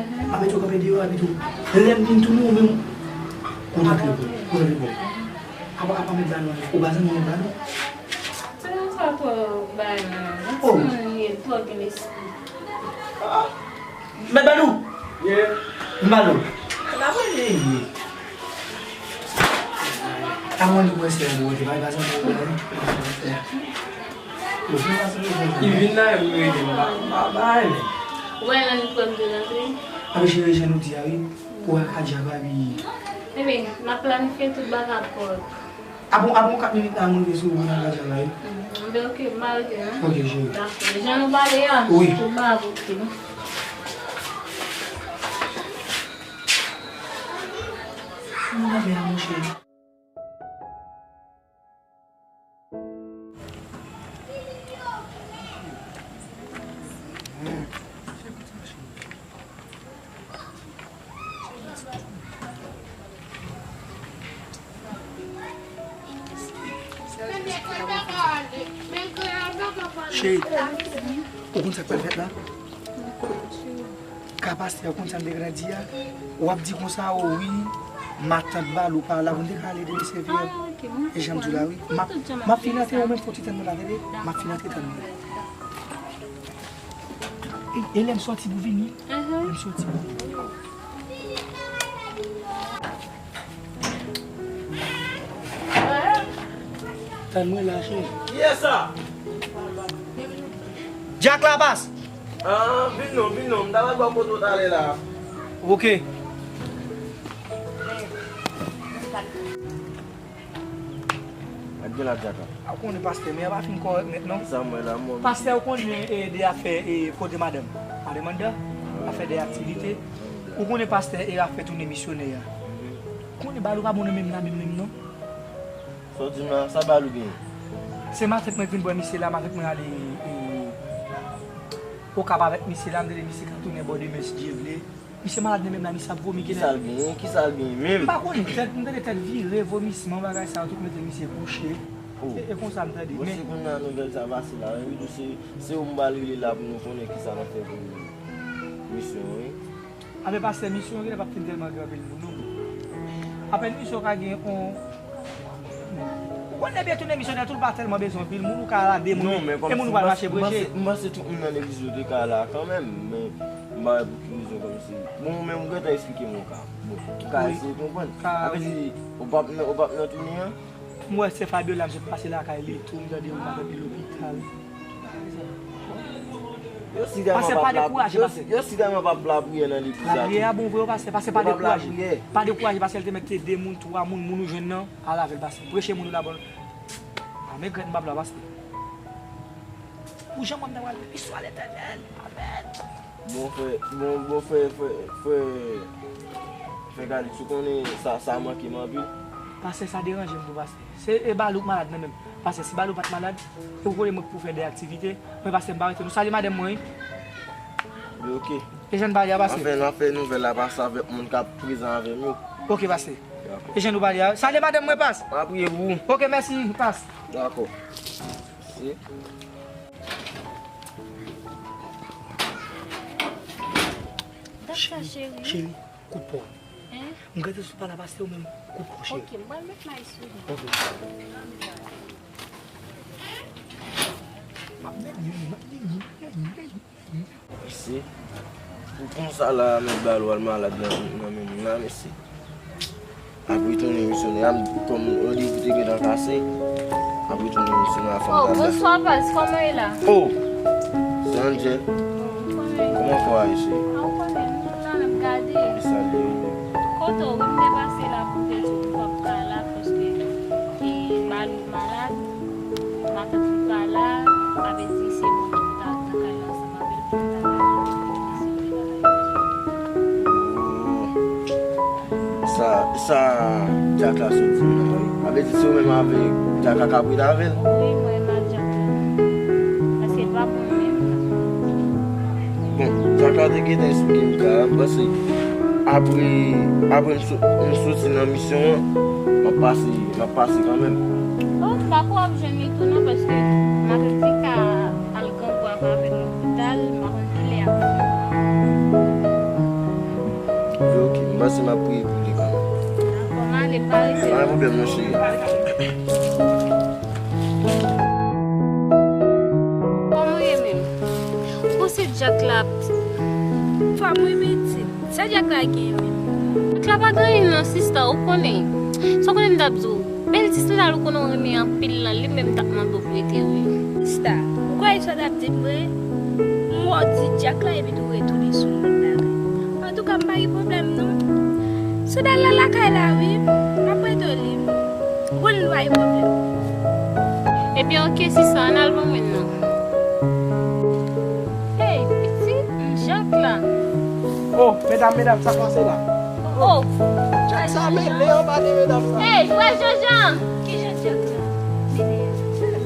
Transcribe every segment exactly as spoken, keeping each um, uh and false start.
M ap mete w kanpe deyò a pito. Lè m vin tounen ou menm, konsantre pou, konsantre pou. Apa, apa mèt Balou, ou pa zanmi mèt Balou? Se yon sa twò bay nan, nan timoun li ye, twò gen lespri. Mèt Balou! Ye. M Balou. N ap ale ye. A mwen li wè se yon mwen te bay, pa zanmi mwen. Li vin la, epi rele m, m pa, m pa bay, men. Ou wè nan li pran m te rantre? A, men cheri, jan nou di a, wi. Pou Akadja, baby. Ebyen, n ap planifye tout bagay pou. A bon, a bon, kat minit la, mwen rive sou ou, nan Akadja la, wi. Ebyen, oke, m arete, non? Oke, cheri. Dakò. Jan nou pale a, wi, tout bagay oke. Mwen lave a, monchè. Cheri, ou konn sa k pral fèt la? Ka pastè a, ou konn sa m te grandi a? W ap di konsa, o wi, matant Balou pa la, pou m te ka ale de mesye vye. E jan m di w la, wi. M ap, m ap fin antre, ou menm fò ti tann mwen la, tande? M ap fin antre, tann mwen. E, e lè m sòti pou vini? Lè m sòti pou vini. Tann mwen la, cheri. Kiyès sa? Jack Lapas! Ah, vin non, vin non. M t ap al bò kote w talè la. Oke. Ou konnen pastè, men a pa fin kòrèk nèt non. Sa mwen la, mwen. Pastè, ou konnen e de afè e kote madanm. Madanm anndan, afè de aktivite. Ou konnen pastè e afè tounen misyonè a. Ou konnen bal ou pa bon nan menm la menm menm non. Sa w di m la, sa bal ou genyen? Se matant mwen k vin bwè misye la, matant mwen ale e, Okap avèk misye la, m tande misye ka tounen bò demen si Dye vle. Misye malad nan menm la, misye ap vomi genlè. Kisa l genyen? Kisa l genyen menm? M pa konnen, tèt, m tande tèt vire, vomisman, bagay sa yo, tout mete misye kouche. Oh. E, e konsa m tande. Bon, men se kounye a nouvèl sa pase la, wi, se, se ou m pral rele la pou nou konnen kisa n ap fè pou misyon an, wi. Anben pastè, misyon an genlè p ap fin tèlman gen anpil moun non. Apèn misyon ka gen on, ou konn depi tounen misyonè tou l pa tèlman bezwen anpil moun, ou ka al a de moun, e moun ou pral mache preche. M panse tout moun nan legliz yo te ka al la kanmenm, men m pa wè pou ki rezon kòmsi. Bon, ou menm ou gentan eksplike m yon ka. Bon, ou ka eseye konprann. Sa vle di, ou p ap nan, ou p ap nan tounen an? M wè sè Fabiola, m sot pase lakay li tou, m tande yo matant li lopital. Yo si tèlman p ap la, yo si, yo si tèlman p ap lapriyè nan legliz la tou. Lapriyè a bon vre wi pastè, pastè pa dekouraje. Pa dekouraje pastè, l te mèt te de moun, twa moun, moun ou jwenn nan, al avè l pastè. Preche moun ou la bon. A men grèt m p ap la pastè. Pou jan mwen m ta pral istwa Letènèl. Amèn. Bon frè, bon, bon frè, frè, frè, frè Calix, ou konnen sa, sa manke m anpil. Pastè, sa deranje m tou pastè. Se e Balou k malad nan menm. Pastè, si Balou pa t malad, e ou konnen mwen k pou fè de aktivite. Mwen pastè, m pa rete. Nou salye madanm mwen wi. Wi, oke. E jan n pale a pastè. Anfen, n ap fè nouvèl la pase avèk moun k ap prezan avè m yo. Oke pastè. Dakò. E jan nou pale a. Salye madanm mwen pastè. M ap priye pou ou. Oke, mèsi pastè. Dakò. Mèsi. Dat sa cheri. Cheri, kout pa w. Hein? M gade sou pale a pastè ou menm kout pa w cheri. Ok, m pral met may sou li. Ok. M ap benyen, m ap benyen, benyen, benyen. Mesye, pou konsa la, mèt Balou al malad nan, nan men moun la, mesye. Ap retounen misyonè a, m, kòm randevou te gentan kase, ap retounen misyonè a, fò m ta la. Oh, bonswa, Paz, kòman w ye la? Oh! Se Angel. Oh, m konnen. Kòman kò a ye, cheri? Ah, ou konnen, nou la, n ap gade. Ki sa l ye? Kote w, wi, m te pase la pou te di w m p ap ka la, paske, e, Balou malad. Matant li pa la, sa vle di se moun ki pou ta nan kay la ansanm avè l pou l ta ka fè vizite bagay yo. Sa, sa Dyak la sot di m nan, wi. Sa vle di se ou menm avèk Dyak la k ap ret avè l? Wi, mwen menm ak Dyak la. Paske l pa bon menm nan. Bon, Dyak la te gentan esplike m ka a, m panse apre, apre m so-, m soti nan misyon an, m ap pase, m ap pase kanmenm. Oh, m pa kwè w ap jwenn li tou non, paske matant li ka al grangou avè l lopital, m pa konn kilè ap vini. Wi, oke, m panse m ap priye pou li kanmenm. Dakò, m ale, pa rete. Pa gen pwoblèm non, cheri. Kòman w ye menm? Ou panse Dyak la ap di? Fanm wi, Medi. Sa Dyak la gen menm? Dyak la pa gen anyen non, sista, ou konnen. Sa w konnen m t ap di w? Bèl ti sandal ou konnen w renmen anpil lan, li menm m t ap mande w prete wi. Sista, ou kwè sa w t ap di m vre? M wè w di Dyak la epi tou retounen sou yon lòt bagay. Antouka, m pa gen pwoblèm non. Sandal la lakay la wi, m ap prete w li. Ou konnen nou pa gen pwoblèm. Ebyen, oke, sista, ann al ban mwen nan. Ey, pitit, m Dyak la. Oh, medam, medam, sa k pase la? Oh. Dyak sa mele anba de medam sa. Ey, frè Jean-Jean. Kijan Dyak la? Mele. Mele,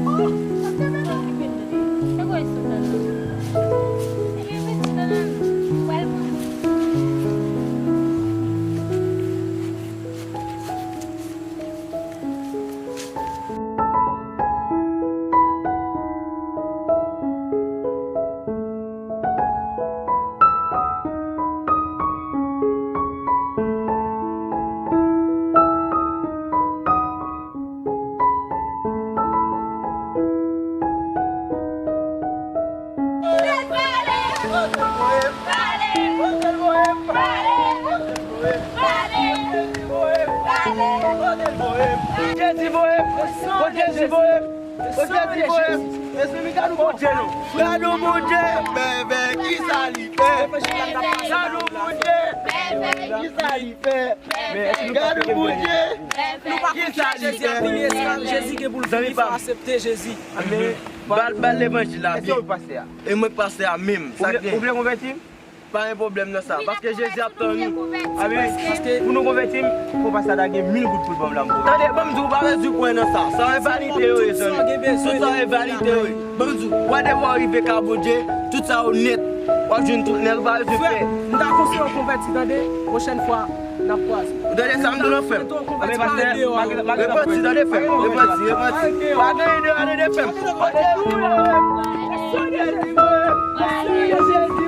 oh, sa mele la. Se kwa sa la? Ebyen, pitit, ann al. Pral pran. Jezi voye m! Jezi voye m! Jezi voye m! Frè nou Bondye, bèbè, kisa li fè? Frè nou Bondye. Kisa li fè? Gade Bondye. Nou pa konn ki Jezi ap vini, èske Jezi gen pou l vini, fò aksepte Jezi. Amen. Ba l, ba l levanjil la. Èske ou pastè a? E mwen k pastè a menm. Sa k gen? Ou vle konvèti m? Pa gen pwoblèm nan sa. Paske Jezi ap tann nou. Amen. Paske pou nou konvèti m, fò pastè a ta gen mil goud pou l ban m la m pou. Tande, ban m di w, ou pa bezwen kwè nan sa. Sa e vanite yo ye, zanmi. Tout sa e vanite yo ye. Ban m di w, wè depi w rive ka Bondye, tout sa yo nèt. W ap jwenn tout nèt, ou pa bezwen pè. Frè, m ta konseye w konvèti, tande. Pwochèn fwa, n ap kwaze. Ou tande sa m di w nan frè m? Repanti, tande frè m. Repanti, repanti. Pa gen ide, pa gen ide frè m. Alelouya. Jezi, Jezi.